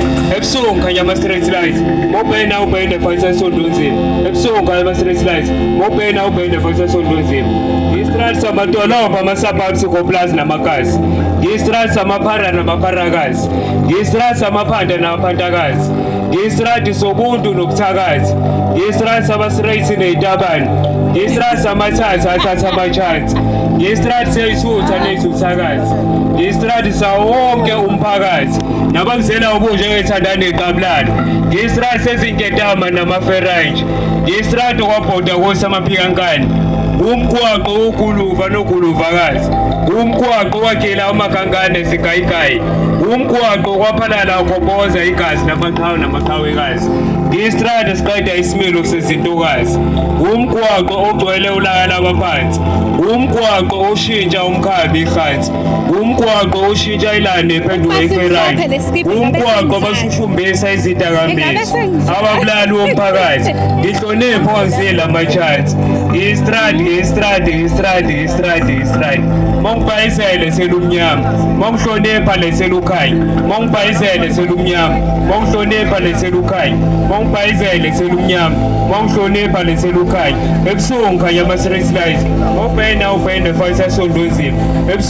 Ukukhanya ebusuku, ngikhanya ama-street lights. Mobhena ubhende fayisa sondonzima. Ebusuku ngikhanya ama-street lights. Mobhena ubhende fayisa sondonzima. Istrati samadolobha, ama-suburbs, koplazi namakazi. Ngiyistrati samaphara namapharakazi. Ngiyistrati samaphanda namaphantakazi. Ngiyistrati sobuntu nobuthakathi. Ngiyistrati sama-straight ney'tabane. Ngiyistrati samathatha athatha ama-chance. Ngiyistrati seyithutha ney'thuthakazi. Ngiyistrati sawo wonke umphakathi nabakuzela ubunje ngey'thandane ey'qabulane. Ngiyistrati sezinketama namaferanje. Ngiyistrati okwabhoda kosi amaphikankani. Umgwaqo woguluva noguluvakazi. Umgwaqo wakela amakankane sigayigayi. Umgwaqo kwaphalala ukhophoza igazi lamaqhawe namaqhawekazi. Ngiyistrati siqeda isimilo sezintokazi. Umgwaqo ogcwele ulaka labaphansi. Umgwaqo oshintsha umkhabi ihansi. Umgwaqo oshintsha ilanga ephenduka Uma simhlophe iFerrari. le skibhi ngabe Umgwaqo senginjani? abashushumbisa Ingabe izidakamizwa. senginjani? Ababulali womphakathi. Ngihloniphe ongizile ama-chance. Ngiyistrati, ngiyistrati, ngiyistrati, ngiyistrati, ngiyistrati. Mongibhayisele selumnyama. Mongihlonipha leselukhanya. Mongibhayisele selumnyama. Mongihlonipha leselukhanya. Mongibhayisele selumnyama. Mongihlonipha leselukhanya. Ebusuku ngikhanya ama-street lights. Mobhena ubhende fayisa sondozima.